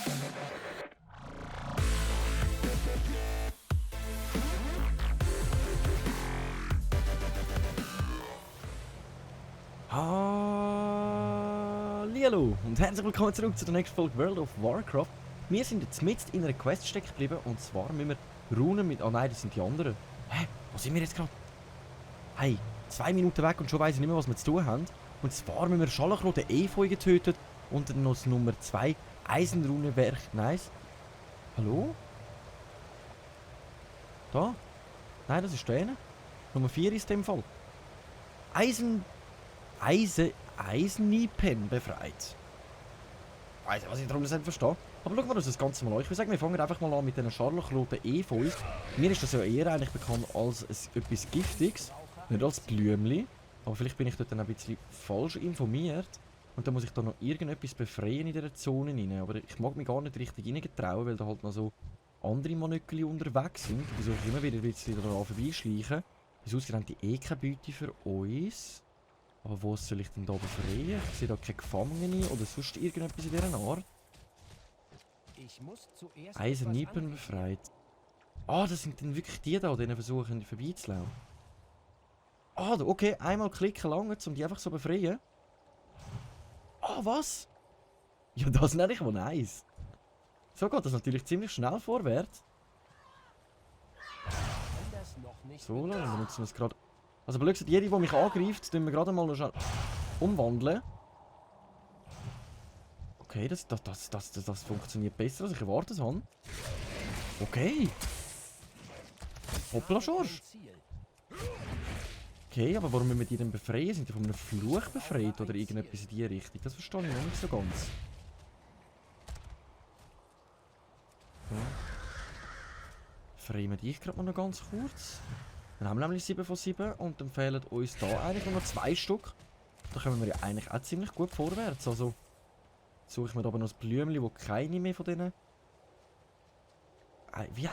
Hallihallo und herzlich willkommen zurück zu der nächsten Folge World of Warcraft. Wir sind jetzt mitten in einer Quest stecken geblieben und zwar müssen wir Runen mit... Oh nein, das sind die anderen. Hä? Wo sind wir jetzt gerade? Hey, 2 Minuten weg und schon weiss ich nicht mehr, was wir zu tun haben. Und zwar müssen wir Scharlachroh den Efeu getötet und dann noch das Nummer 2 Eisenrunewerk. Nice. Hallo? Da? Nein, das ist der eine. Nummer 4 ist in dem Fall. Eisennipen befreit. Weiss nicht, was ich darum nicht verstehe. Aber schauen wir uns das Ganze mal an. Ich würde sagen, wir fangen einfach mal an mit diesen scharlachroten Efeu. Mir ist das ja eher eigentlich bekannt als etwas Giftiges. Nicht als Blümli. Aber vielleicht bin ich dort dann ein bisschen falsch informiert. Und dann muss ich da noch irgendetwas befreien in dieser Zone rein. Aber ich mag mich gar nicht richtig reingetrauen, weil da halt noch so andere Manöckeli unterwegs sind. Da versuche ich immer wieder ein bisschen daran vorbeischleichen. Wie ausgerechnet die keine Beute für uns. Aber wo soll ich denn da befreien? Ich sehe da keine Gefangene oder sonst irgendetwas in dieser Art. Eisennipen befreit. Ah, das sind dann wirklich die da, denen versuchen vorbeizulaufen. Ah, okay, einmal klicken lang, um die einfach so befreien. Ah, was? Ja, das nenne ich mal nice. So geht das natürlich ziemlich schnell vorwärts. So, dann benutzen wir es gerade. Also, aber schau, jede, die mich angreift, tun wir gerade mal noch schnell umwandeln. Okay, das funktioniert besser, als ich erwartet habe. Okay. Hoppla, Schorsch. Okay, aber warum müssen wir die denn befreien? Sind die von einem Fluch befreit oder irgendetwas in die Richtung? Das verstehe ich noch nicht so ganz. So. Befreien wir dich gerade mal noch ganz kurz. Dann haben wir nämlich 7 von 7 und dann fehlen uns da eigentlich nur noch 2 Stück. Da kommen wir ja eigentlich auch ziemlich gut vorwärts. Also suche ich mir aber noch das Blümchen, wo keine mehr von denen... Wie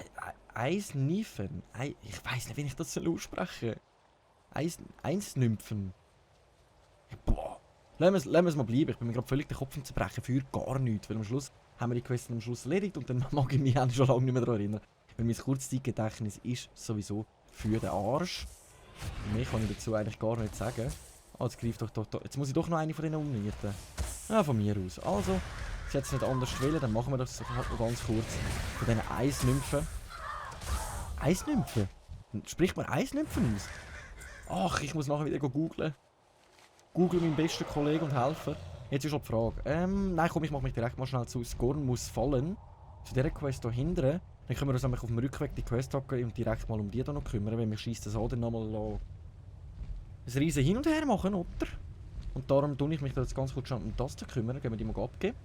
Eisnymphen? Ich weiss nicht, wie ich das aussprechen soll. Eisnymphen. Boah. Lassen wir es mal bleiben. Ich bin mir gerade völlig den Kopf am Zerbrechen für gar nichts. Weil am Schluss haben wir die Quest am Schluss erledigt und dann mag ich mich auch schon lange nicht mehr daran erinnern. Weil mein Kurzzeitgedächtnis ist sowieso für den Arsch. Mehr kann ich dazu eigentlich gar nicht sagen. Ah, jetzt greift doch. Jetzt muss ich doch noch eine von denen umnieten. Ja, von mir aus. Also, sie hat es nicht anders wollen, dann machen wir das halt noch ganz kurz. Von diesen Eisnymphen. Eisnymphen? Spricht man Eisnymphen aus? Ach, ich muss nachher wieder googlen. Google meinen besten Kollegen und Helfer. Jetzt ist schon die Frage. Nein, komm, ich mache mich direkt mal schnell zu Skorn muss fallen. Zu dieser Quest hier hinten. Dann können wir uns nämlich auf dem Rückweg die Quest hocken und direkt mal um die hier noch kümmern, wenn wir schießt das an, dann nochmal ein riesen Hin und Her machen, oder? Und darum tue ich mich da jetzt ganz kurz um das zu kümmern, gehen wir die mal abgeben.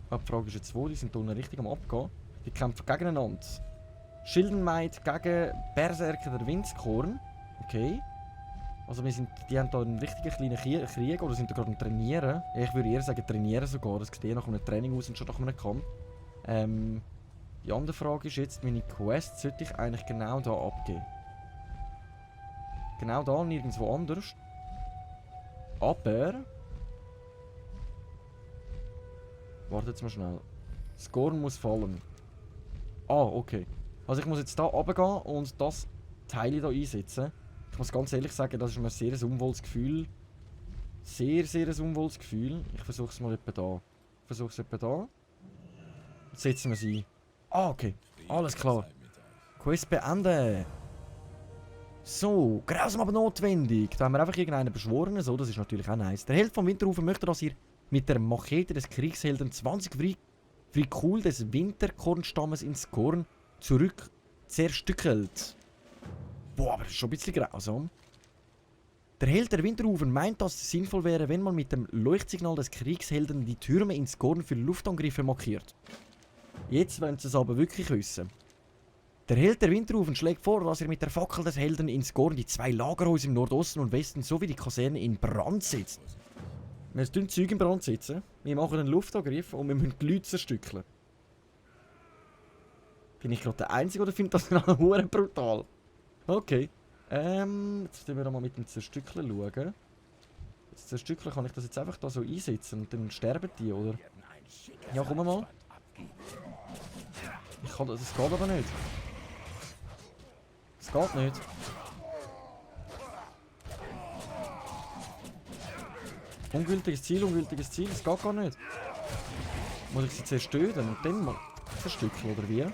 Aber die Frage ist jetzt wo, die sind unten richtig am Abgehen. Die kämpfen gegeneinander. Schildenmaid gegen Berserker der Windskorn. Okay. Also die haben da einen richtigen kleinen Krieg oder sind da gerade am Trainieren. Ja, ich würde eher sagen trainieren sogar, das sieht nach einem Training aus und schon nach einem Kampf. Die andere Frage ist jetzt, meine Quest sollte ich eigentlich genau da abgeben. Genau da, nirgendwo anders. Aber... Warte jetzt mal schnell. Skorn muss fallen. Ah, okay. Also ich muss jetzt da runtergehen und das Teil hier einsetzen. Ich muss ganz ehrlich sagen, das ist mir ein sehr unwohles Gefühl. Sehr ein unwohles Gefühl. Ich versuche es mal etwa da. Jetzt setzen wir sie ein. Ah, okay. Alles klar. Quest beenden. So, grausam aber notwendig. Da haben wir einfach irgendeinen beschworen. So, das ist natürlich auch nice. Der Held vom Winterrufen möchte, dass ihr mit der Machete des Kriegshelden 20 Frikul des Winterkornstammes ins Korn zurück zerstückelt. Boah, aber das ist schon ein bisschen grausam. Der Held der Winterrufen meint, dass es sinnvoll wäre, wenn man mit dem Leuchtsignal des Kriegshelden die Türme ins Korn für Luftangriffe markiert. Jetzt wollen sie es aber wirklich wissen. Der Held der Winterrufen schlägt vor, dass er mit der Fackel des Helden ins Korn die 2 Lagerhäuser im Nordosten und Westen sowie die Kaserne in Brand setzt. Wir tun Zeug in Brand setzen, wir machen einen Luftangriff und wir müssen die Leute zerstückeln. Bin ich gerade der Einzige oder finde das gerade brutal? Okay. Jetzt schauen wir mal mit dem Zerstückeln schauen. Das Zerstückeln kann ich das jetzt einfach da so einsetzen und dann sterben die, oder? Ja, komm mal. Ich kann das, es geht aber nicht. Es geht nicht. Ungültiges Ziel, es geht gar nicht. Muss ich sie zuerst töten und dann mal zerstückeln, oder wie?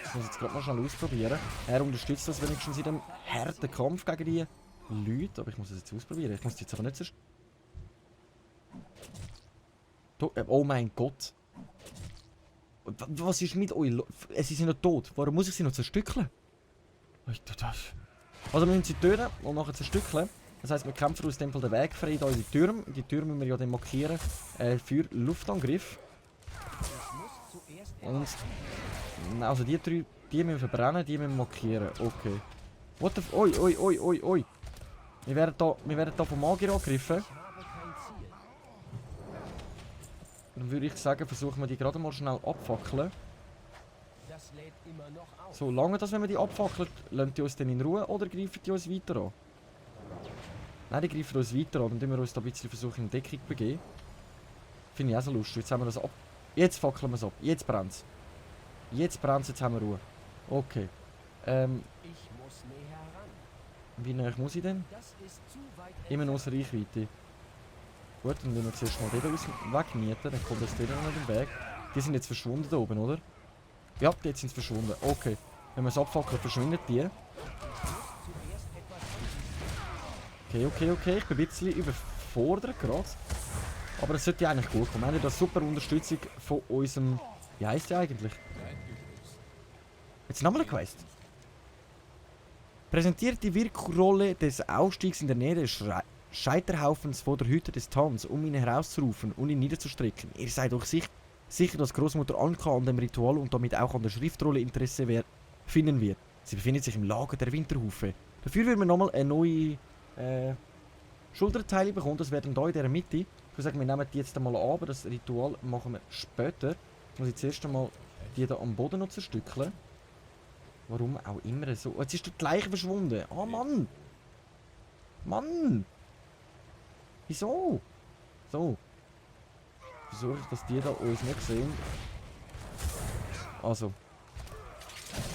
Ich muss jetzt gerade mal schnell ausprobieren. Er unterstützt das wenigstens in dem harten Kampf gegen die Leute, aber ich muss es jetzt ausprobieren. Ich muss die jetzt aber nicht zerstückeln. Oh mein Gott. Was ist mit euch? Sie sind noch tot. Warum muss ich sie noch zerstückeln? Also wir müssen sie töten und nachher zerstückeln. Das heisst, wir kämpfen aus dem Fall den Weg frei in unsere Türme. Die Türme müssen wir ja dann markieren für Luftangriff. Und also die drei, die müssen wir verbrennen, die müssen wir markieren. Okay. What the f... Oi. Wir werden da vom Magier angegriffen. Dann würde ich sagen, versuchen wir die gerade mal schnell abfackeln. So lange, dass wenn wir die abfackeln, lassen die uns dann in Ruhe oder greifen die uns weiter an? Nein, die greifen uns weiter an, dann tun wir uns da ein bisschen versuchen in Deckung begeben. Finde ich auch so lustig. Jetzt haben wir das ab. Jetzt fackeln wir es ab. Jetzt brennt es. Jetzt brennt es, jetzt haben wir Ruhe. Okay. Wie nah muss ich denn? Immer noch aus Reichweite. Gut, dann müssen wir zuerst mal den wegmieten, dann kommt das denen noch nicht im Weg. Die sind jetzt verschwunden da oben, oder? Ja, jetzt sind sie verschwunden. Okay. Wenn wir es abfackeln, verschwindet die. Okay. Ich bin ein bisschen überfordert gerade. Aber es sollte ja eigentlich gut kommen. Wir haben ja da super Unterstützung von unserem... Wie heisst der eigentlich? Jetzt nochmal eine Quest. Präsentiert die Wirkrolle des Aufstiegs in der Nähe des Scheiterhaufens vor der Hütte des Tans, um ihn herauszurufen und ihn niederzustrecken. Ihr seid doch sicher, dass Großmutter Anka an dem Ritual und damit auch an der Schriftrolle Interesse finden wird. Sie befindet sich im Lager der Winterhufe. Dafür werden wir nochmal eine neue Schulterteile bekommen. Das wäre dann hier in dieser Mitte. Ich würde sagen, wir nehmen die jetzt einmal an, aber das Ritual machen wir später. Ich muss jetzt erst einmal die da am Boden noch zerstückeln. Warum auch immer so. Oh, jetzt ist der gleiche verschwunden. Oh Mann! Mann! Wieso? So. Versuche ich, dass die da uns nicht sehen. Also.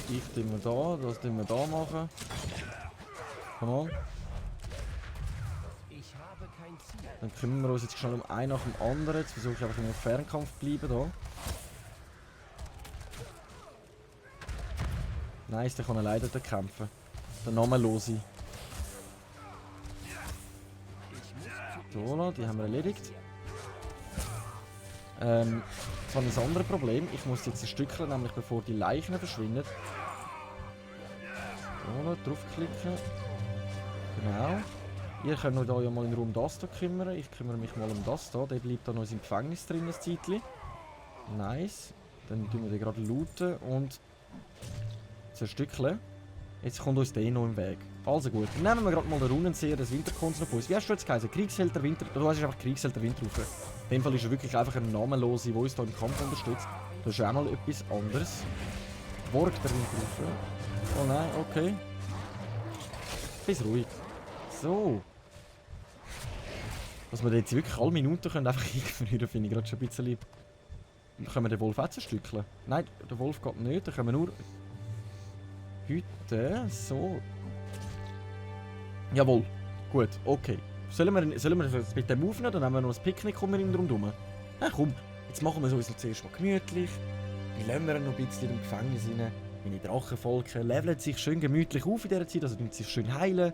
Ich tun wir da, das tun wir da machen. Come on. Dann kümmern wir uns jetzt schnell um einen nach dem anderen. Jetzt versuche ich einfach im Fernkampf zu bleiben da. Nice, der kann leider da kämpfen. Der Namenlose. So, die haben wir erledigt. Jetzt habe ich ein anderes Problem. Ich muss jetzt ein Stückchen, nämlich bevor die Leichen verschwinden. So, draufklicken. Genau. Ihr könnt euch da ja mal in Raum das hier kümmern. Ich kümmere mich mal um das hier. Der bleibt da noch im Gefängnis drin, ein Zeitchen. Nice. Dann tun wir den gerade looten und zerstückeln. Jetzt kommt uns der noch im Weg. Also gut, dann nehmen wir gerade mal den Runenseher des Winterkons noch von uns. Wie hast du jetzt geheißen? Kriegsheld der Winter... Du hast einfach Kriegsheld der Winterhufe. In dem Fall ist er wirklich einfach ein Namenlose, der uns hier im Kampf unterstützt. Das ist auch mal etwas anderes. Dworg der Winterhufe. Oh nein, okay. Bis ruhig. So. Dass wir jetzt wirklich alle Minuten können einfach ignorieren, finde ich gerade schon ein bisschen lieb. Können wir den Wolf auch zerstückeln? Nein, der Wolf geht nicht, da können wir nur... Hütte, so. Jawohl, gut, okay. Sollen wir das mit dem aufnehmen, dann haben wir noch ein Picknick rundherum. Na komm, jetzt machen wir es uns zuerst mal gemütlich. Wir lassen wir noch ein bisschen im Gefängnis rein. Meine Drachenvolke leveln sich schön gemütlich auf in dieser Zeit, also sich schön heilen.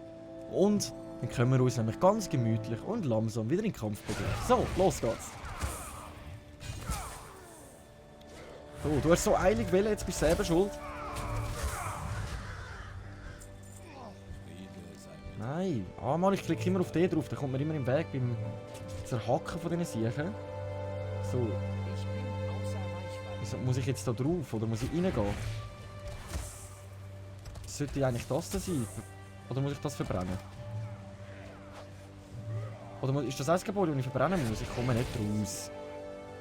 Und dann können wir uns nämlich ganz gemütlich und langsam wieder in den Kampf begeben. So, los geht's. So, du hast so eilig wählen, jetzt bist du selber schuld. Nein. Ah Mann, ich klicke immer auf den drauf, dann kommt man immer im Weg beim Zerhacken von diesen Siechen. So. Wieso, muss ich jetzt da drauf oder muss ich reingehen? Sollte eigentlich das da sein? Oder muss ich das verbrennen? Oder ist das ein Gebäude, das ich verbrennen muss? Ich komme nicht raus.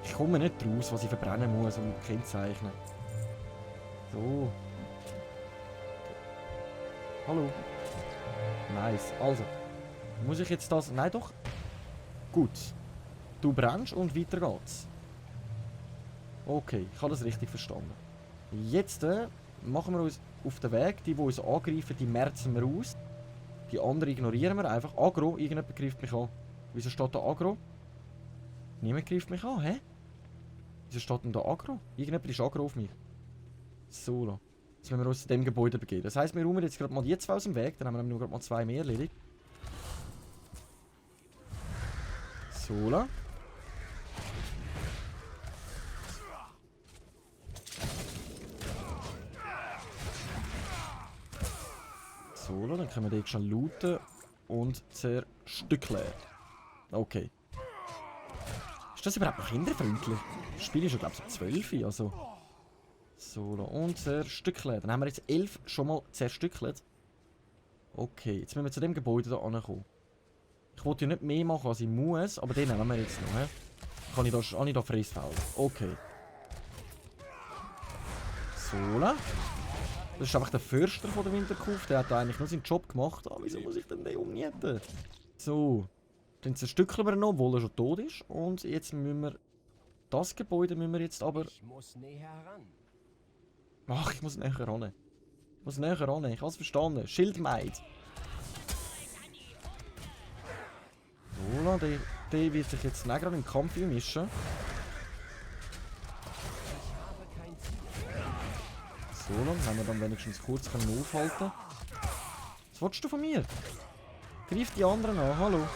Ich komme nicht raus, was ich verbrennen muss und kennzeichnen. So. Hallo. Nice. Also. Muss ich jetzt das... Nein, doch. Gut. Du brennst und weiter geht's. Okay, ich habe das richtig verstanden. Jetzt machen wir uns auf den Weg. Die uns angreifen, die merzen wir aus. Die anderen ignorieren wir einfach. Agro, irgendjemand greift mich an. Wieso steht da Agro? Niemand greift mich an, hä? Wieso steht denn da Agro? Irgendjemand ist Agro auf mich. So, jetzt müssen wir uns zu dem Gebäude begeben. Das heisst, wir räumen jetzt gerade mal die zwei aus dem Weg. Dann haben wir nur gerade mal 2 mehr erledigt. So. So, dann können wir den schon looten und zerstückeln. Okay. Ist das überhaupt noch kinderfreundlich? Das Spiel ist ja, glaube ich, so 12, also... So, und zerstückeln. Dann haben wir jetzt 11 schon mal zerstückelt. Okay, jetzt müssen wir zu dem Gebäude hier ankommen. Ich wollte ja nicht mehr machen, als ich muss, aber den nehmen wir jetzt noch. Habe ich da Fressfeld? Okay. So. Das ist einfach der Förster von der Winterkauf. Der hat da eigentlich nur seinen Job gemacht. Ah, wieso muss ich denn den umnieten? So. Dann zerstückeln wir ihn noch, obwohl er schon tot ist. Und jetzt müssen wir... Das Gebäude müssen wir jetzt aber... Ich muss näher ran. Ach, ich muss näher ran. Ich muss näher ran. Ich hab's verstanden. Schildmaid. So, der wird sich jetzt nicht gerade im Kampf einmischen. So, dann haben wir dann wenigstens kurz aufhalten. Was willst du von mir? Greif die anderen an, hallo.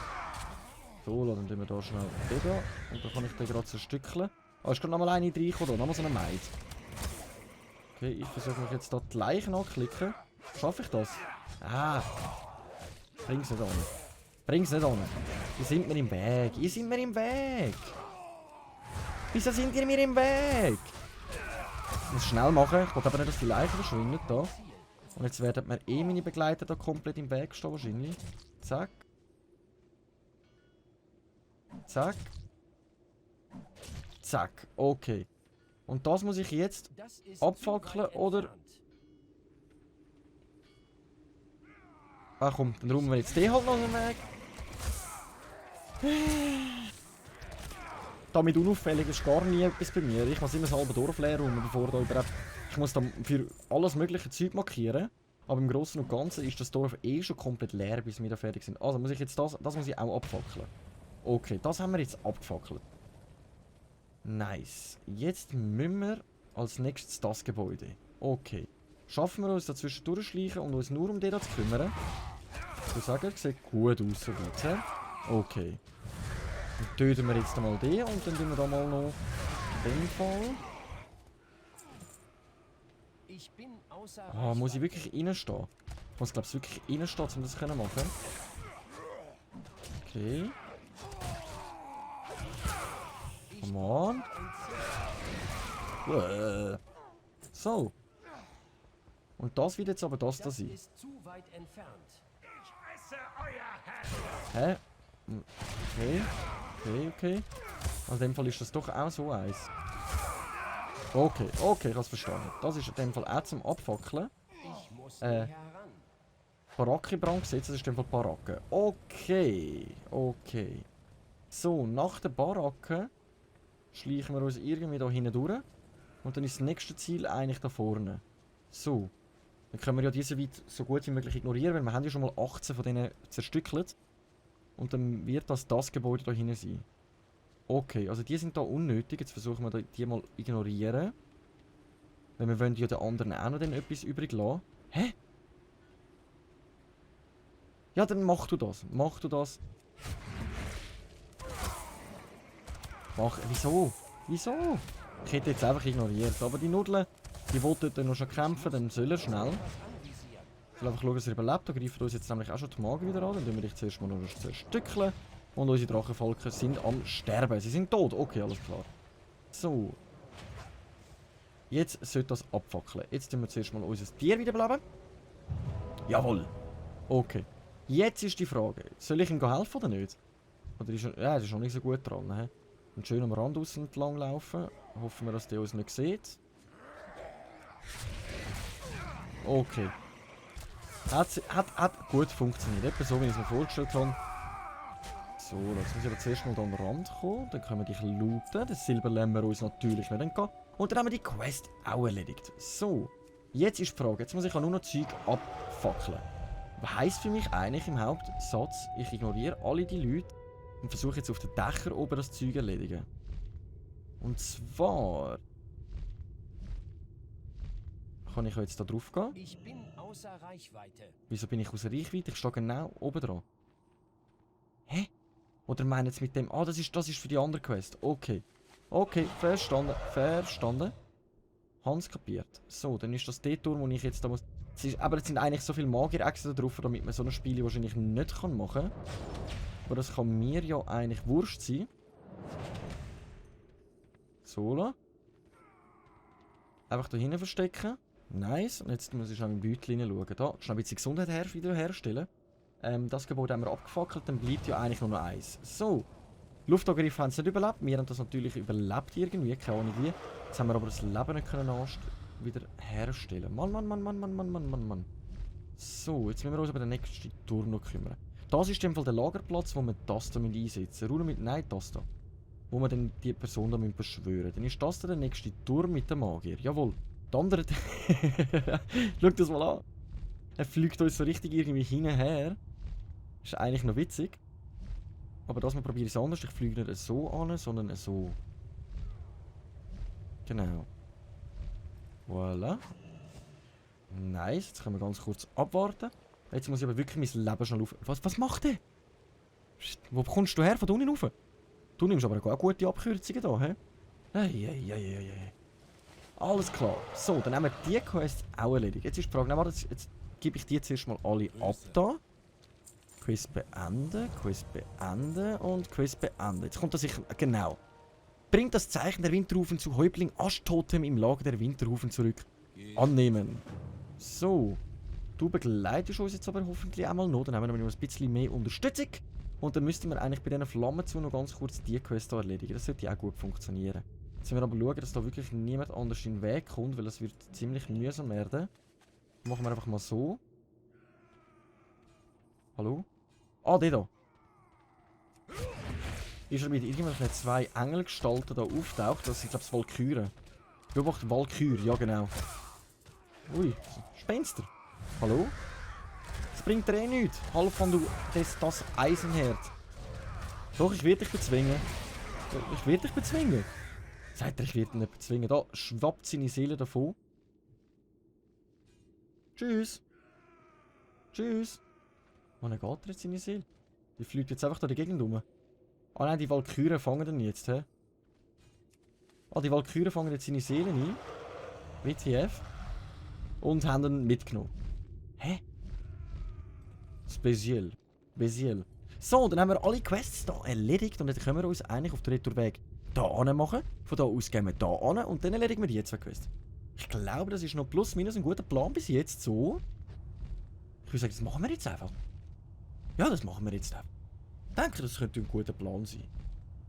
So, dann tun wir da schnell den da. Und dann kann ich den gerade zerstückeln. Ah, ist gerade nochmal eine reingekommen, nochmal so eine Maid. Okay, ich versuche mich jetzt da die Leichen anklicken. Schaffe ich das? Ah. Bring's nicht an. Bring's nicht an. Ihr sind mir im Weg. Ihr seid mir im Weg. Wieso sind ihr mir im Weg? Ich muss schnell machen. Ich will aber nicht, dass die Leichen verschwinden da. Und jetzt werden mir meine Begleiter da komplett im Weg stehen wahrscheinlich. Zack. Zack. Zack. Okay. Und das muss ich jetzt abfackeln oder... Ach komm, dann räumen wir jetzt den halt noch den Weg. Damit unauffällig ist gar nie etwas bei mir. Ich muss immer das halbe Dorf leer räumen, bevor da überhaupt... Ich muss dann für alles mögliche Zeug markieren. Aber im Großen und Ganzen ist das Dorf eh schon komplett leer, bis wir da fertig sind. Also muss ich jetzt das muss ich auch abfackeln. Okay, das haben wir jetzt abgefackelt. Nice. Jetzt müssen wir als nächstes das Gebäude. Okay. Schaffen wir uns dazwischen durchschleichen und uns nur um den da zu kümmern? Ich würde sagen, sieht gut aus so gut. Okay. Dann töten wir jetzt mal den und dann tun wir da mal noch den Fall. Ah, muss ich wirklich reinstehen? Ich muss glaube ich wirklich reinstehen, um das zu machen. Okay. Come on. So. Und das wird jetzt aber das da sein. Hä? Okay. Okay. Also in dem Fall ist das doch auch so eins. Okay, ich hab's verstanden. Das ist in dem Fall auch zum Abfackeln. Baracke in Brand gesetzt, das ist in dem Fall Baracke. Okay. So, nach der Baracke schleichen wir uns irgendwie da hinten durch. Und dann ist das nächste Ziel eigentlich da vorne. So. Dann können wir ja diese weit so gut wie möglich ignorieren, weil wir haben ja schon mal 18 von denen zerstückelt. Und dann wird das Gebäude da hinten sein. Okay, also die sind da unnötig. Jetzt versuchen wir die mal ignorieren. Weil wir wollen ja den anderen auch noch etwas übrig lassen. Hä? Ja, dann mach du das. Wieso? Ich hätte jetzt einfach ignoriert. Aber die Nudeln, die wollten dann noch schon kämpfen, dann soll er schnell. Ich will einfach schauen, dass er überlebt. Da greifen uns jetzt nämlich auch schon die Magen wieder an. Dann tun wir dich zuerst mal noch zerstückeln. Und unsere Drachenvolker sind am Sterben. Sie sind tot. Okay, alles klar. So. Jetzt sollte das abfackeln. Jetzt tun wir zuerst mal unser Tier wiederbeleben. Jawohl. Okay. Jetzt ist die Frage. Soll ich ihm helfen oder nicht? Oder ist er... Ja, er ist noch nicht so gut dran. He? Und schön am Rand aussen entlang laufen. Hoffen wir, dass der uns nicht sieht. Okay. Hat gut funktioniert. Etwa so, wie ich es mir vorgestellt habe. So, jetzt muss ich aber zuerst mal hier am Rand kommen. Dann können wir dich looten. Das Silber lassen wir uns natürlich nicht entgehen. Und dann haben wir die Quest auch erledigt. So, jetzt ist die Frage. Jetzt muss ich auch nur noch Zeug abfackeln. Was heisst für mich eigentlich im Hauptsatz, ich ignoriere alle die Leute und versuche jetzt auf den Dächern oben das Zeug zu erledigen. Und zwar... Kann ich jetzt da drauf gehen? Ich bin außer Reichweite. Wieso bin ich außer Reichweite? Ich stehe genau oben dran. Hä? Oder meinen jetzt mit dem... Ah, das ist für die andere Quest. Okay. Okay, verstanden. Verstanden. Hans kapiert. So, dann ist das der Turm, wo ich jetzt da muss... Aber es sind eigentlich so viele Magier extra drauf, damit man so ein Spiel wahrscheinlich nicht machen kann. Aber das kann mir ja eigentlich wurscht sein. So, la. Einfach da hinten verstecken. Nice. Und jetzt muss ich schon im Beutel schauen. Da, schnell ein bisschen Gesundheit wiederherstellen. Das Gebäude haben wir abgefackelt, dann bleibt ja eigentlich nur noch eins. So. Luftangriffe haben es nicht überlebt. Wir haben das natürlich überlebt irgendwie, keine Ahnung wie. Jetzt haben wir aber das Leben nicht können wieder herstellen. Mann. So, jetzt müssen wir uns aber den nächsten Turm noch kümmern. Das ist in dem Fall der Lagerplatz, wo wir das hier einsetzen müssen. Nein, das hier. Wo wir dann die Person da beschwören müssen. Dann ist das der nächste Turm mit dem Magier. Jawohl. Der andere... Schau das mal an. Er fliegt uns so richtig irgendwie hinterher. Ist eigentlich noch witzig. Aber das mal probiere ich es anders. Ich fliege nicht so an, sondern so. Genau. Voilà. Nice. Jetzt können wir ganz kurz abwarten. Jetzt muss ich aber wirklich mein Leben schon auf... Was macht der? Wo kommst du her? Von unten rauf? Du nimmst aber auch gute Abkürzungen da, hä? Ei. Alles klar. So, dann haben wir die Quest auch erledigt. Jetzt ist die Frage, nein, warte, jetzt gebe ich die zuerst mal alle ab da. Quest beenden und Quest beenden. Jetzt kommt das sicher... Genau. Bringt das Zeichen der Winterhufen zu Häuptling Aschtotem im Lager der Winterhufen zurück. Annehmen. So. Du begleitest uns jetzt aber hoffentlich einmal noch. Dann haben wir noch ein bisschen mehr Unterstützung. Und dann müssten wir eigentlich bei diesen Flammen zu noch ganz kurz die Quest hier erledigen. Das sollte auch gut funktionieren. Jetzt müssen wir aber schauen, dass da wirklich niemand anders in den Weg kommt, weil das wird ziemlich mühsam werden. Machen wir einfach mal so. Hallo? Ah, der da. Ist er mit irgendwelchen zwei Engelgestalten da auftaucht? Das sind, glaube ich, Walküren. Beobachte Walkür, ja genau. Ui, Spenster. Hallo? Das bringt dir eh nichts. Halb von du das Eisenherz. Doch, ich werde dich bezwingen. Sagt er, ich werde ihn nicht bezwingen. Da schwappt seine Seele davon. Tschüss. Wann geht er jetzt seine Seele? Die fliegt jetzt einfach da die Gegend rum. Ah nein, die Walküren fangen ihn jetzt, hä? Ah, die Walküren fangen jetzt seine Seele ein. WTF. Und haben ihn mitgenommen. Hä? Speziell. So, dann haben wir alle Quests hier erledigt und jetzt können wir uns eigentlich auf den Retourweg hier machen. Von hier aus gehen wir hier an und dann erledigen wir die zwei Quests. Ich glaube, das ist noch plus minus ein guter Plan bis jetzt so. Ich würde sagen, das machen wir jetzt einfach. Ja, das machen wir jetzt einfach. Ich denke, das könnte ein guter Plan sein.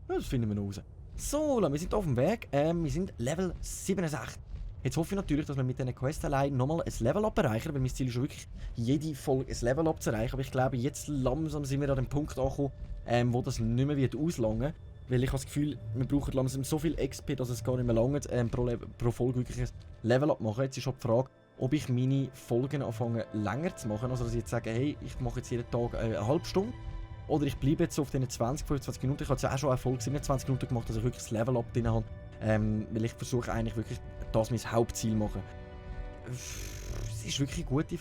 Ja, das finden wir noch raus. So, wir sind auf dem Weg. Wir sind Level 67. Jetzt hoffe ich natürlich, dass wir mit diesen Quests allein nochmal ein Level-Up erreichen, weil mein Ziel ist schon wirklich, jede Folge ein Level-Up zu erreichen. Aber ich glaube, jetzt langsam sind wir an dem Punkt angekommen, wo das nicht mehr wird auslangen. Weil ich habe das Gefühl, wir brauchen langsam so viel XP, dass es gar nicht mehr lange pro Folge wirklich ein Level-Up machen. Jetzt ist auch die Frage, ob ich meine Folgen anfange länger zu machen. Also dass ich jetzt sage, hey, ich mache jetzt jeden Tag eine halbe Stunde. Oder ich bleibe jetzt so auf diesen 20-25 Minuten. Ich habe jetzt auch schon eine Folge 27 Minuten gemacht, dass ich wirklich das Level-Up drin habe. Weil ich versuche eigentlich wirklich, das mein Hauptziel zu machen. Es ist wirklich eine gute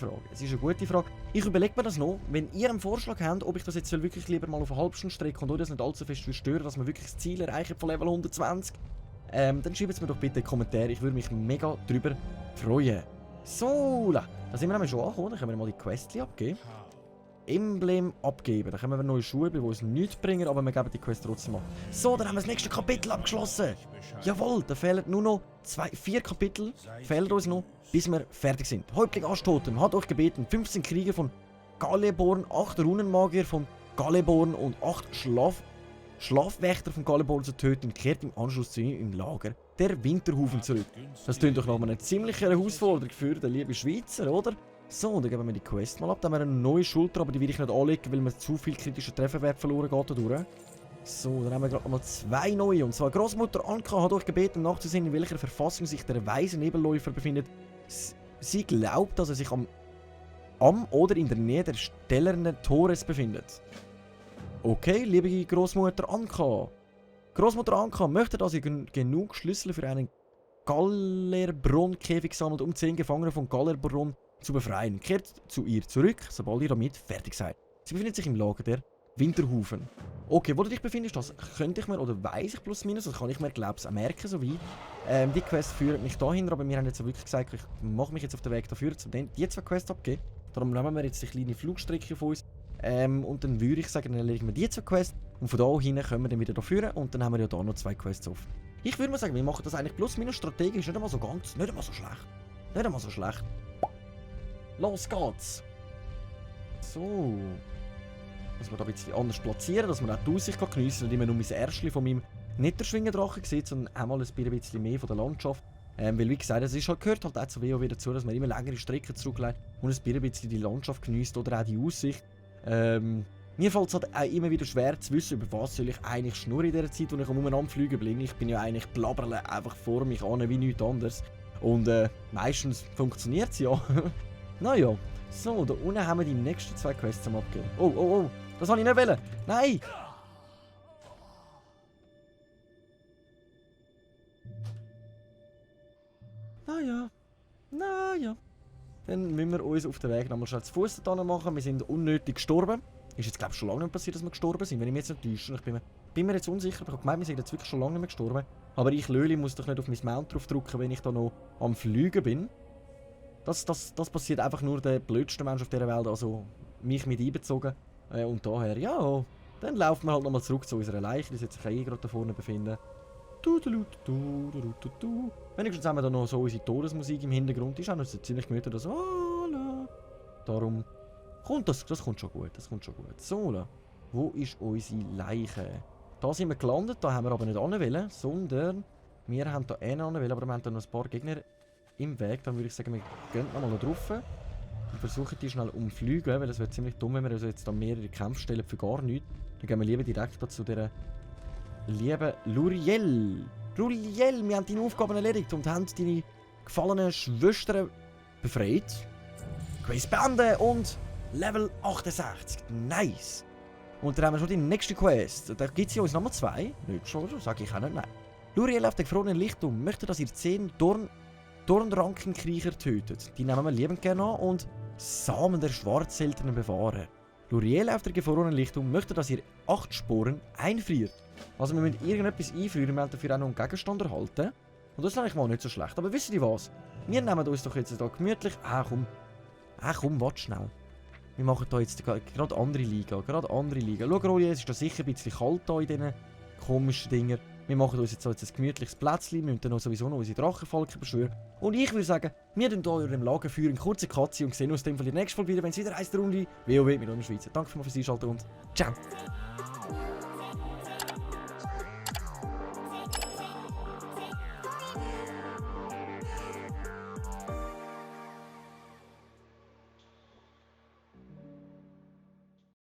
Frage. Ich überlege mir das noch, wenn ihr einen Vorschlag habt, ob ich das jetzt wirklich lieber mal auf eine halbe Stunde strecke und euch das nicht allzu fest stören, dass wir wirklich das Ziel erreichen von Level 120. Dann schreibt es mir doch bitte in die Kommentare. Ich würde mich mega drüber freuen. So, da sind wir nämlich schon angekommen. Dann können wir mal die Questli abgeben. Emblem abgeben. Dann können wir neue Schuhe, die uns nichts bringen, aber wir geben die Quest trotzdem ab. So, dann haben wir das nächste Kapitel abgeschlossen. Jawohl, da fehlen nur noch 4 Kapitel, fehlen uns noch, bis wir fertig sind. Häuptling Aschtotem hat euch gebeten, 15 Krieger von Galeborn, 8 Runenmagier von Galeborn und 8 Schlafwächter von Galeborn zu töten, kehrt im Anschluss zu ihm im Lager der Winterhufen zurück. Das klingt doch noch mal eine ziemliche Herausforderung für den lieben Schweizer, oder? So, dann geben wir die Quest mal ab. Dann haben wir eine neue Schulter, aber die will ich nicht anlegen, weil mir zu viel kritischer Trefferwert verloren geht dadurch. So, dann haben wir gerade nochmal 2 neue. Und zwar Großmutter Anka hat euch gebeten, nachzusehen, in welcher Verfassung sich der weise Nebelläufer befindet. Sie glaubt, dass er sich am oder in der Nähe der stählernen Tores befindet. Okay, liebe Großmutter Anka. Großmutter Anka möchte, dass ihr genug Schlüssel für einen Gallerbronn-Käfig sammelt, um 10 Gefangene von Gallerbronn zu befreien. Kehrt zu ihr zurück, sobald ihr damit fertig seid. Sie befindet sich im Lager der Winterhufen. Okay, wo du dich befindest, das könnte ich mir, oder weiss ich plus minus, das kann ich mir, glaube ich, auch merken, so wie. Die Quest führt mich dahin, aber wir haben jetzt wirklich gesagt, ich mache mich jetzt auf den Weg dafür, um die 2 Quests abzugeben. Darum nehmen wir jetzt die kleine Flugstrecke von uns. Und dann würde ich sagen, dann erledigen wir die 2 Quests. Und von da hin kommen wir dann wieder dafür. Und dann haben wir ja da noch 2 Quests offen. Ich würde mal sagen, wir machen das eigentlich plus minus strategisch nicht einmal so ganz, nicht einmal so schlecht. Nicht einmal so schlecht. Los geht's! So. Dass wir da ein bisschen anders platzieren, dass man auch die Aussicht geniessen kann und immer nur mein Erstchen von meinem Netterschwingendrachen sieht, sondern auch mal ein bisschen mehr von der Landschaft. Weil wie gesagt, es ist halt, gehört halt auch zu WoW dazu, dass man immer längere Strecken zurücklegt und ein bisschen die Landschaft genießt oder auch die Aussicht. Mir fällt es halt auch immer wieder schwer zu wissen, über was soll ich eigentlich schnurren in dieser Zeit, wo ich umeinander fliegen bin. Ich bin ja eigentlich blabberle einfach vor mich an wie nichts anderes. Und meistens funktioniert es ja. Naja, so, da unten haben wir die nächsten 2 Quests zum Abgeben. Oh, oh, oh, das wollte ich nicht wollen. Nein! Naja. Dann müssen wir uns auf den Weg nochmal schnell zu Fuß machen. Wir sind unnötig gestorben. Ist jetzt, glaube ich, schon lange nicht passiert, dass wir gestorben sind, wenn ich mich jetzt nicht täusche. Ich bin mir jetzt unsicher, aber ich habe gemeint, wir sind jetzt wirklich schon lange nicht mehr gestorben. Aber ich, Löli, muss doch nicht auf mein Mount drauf drücken, wenn ich da noch am Fliegen bin. Das passiert einfach nur der blödste Mensch auf dieser Welt, also mich mit einbezogen. Und daher, ja, dann laufen wir halt nochmal zurück zu unserer Leiche, die sich gerade da vorne befinden. Wenigstens haben wir da noch so unsere Todesmusik im Hintergrund, die ist auch noch so ziemlich gemütlich, das darum kommt das kommt schon gut, So, wo ist unsere Leiche? Da sind wir gelandet, da haben wir aber nicht anwählen, sondern wir haben da einen anwählen, aber wir haben da noch ein paar Gegner im Weg. Dann würde ich sagen, wir gehen nochmal da drauf und versuchen die schnell umfliegen, weil es wird ziemlich dumm, wenn wir also jetzt da mehrere Kämpfe stellen für gar nichts. Dann gehen wir lieber direkt zu dieser lieben Luriel. Luriel, wir haben deine Aufgaben erledigt und haben deine gefallenen Schwestern befreit. Quest beenden und Level 68. Nice. Und dann haben wir schon die nächste Quest. Da gibt es ja uns nochmal 2. Nicht schon, sage ich auch nicht, nein. Luriel auf der gefrorenen Lichtung möchte, dass ihr 10 Dornrankenkriecher tötet. Die nehmen wir liebend gerne an und Samen der Schwarzseltenen bewahren. Luriel auf der gefrorenen Lichtung möchte, dass ihr 8 Sporen einfriert. Also wir müssen irgendetwas einfrieren, wir haben dafür auch noch einen Gegenstand erhalten. Und das ist eigentlich mal nicht so schlecht. Aber wisst ihr was? Wir nehmen uns doch jetzt da gemütlich... komm, warte schnell. Wir machen da jetzt gerade andere Liga. Schau, Rolli, es ist da sicher ein bisschen kalt da in diesen komischen Dingen. Wir machen uns jetzt ein gemütliches Plätzchen, wir müssen dann sowieso noch unsere Drachenvölker beschwören. Und ich würde sagen, wir tun hier in dem Lager für eine kurze Katze und sehen uns dann in der nächsten Folge wieder, wenn es wieder heisst, der Runde WoW mit uns Schweizer. Danke fürs Einschalten und ciao!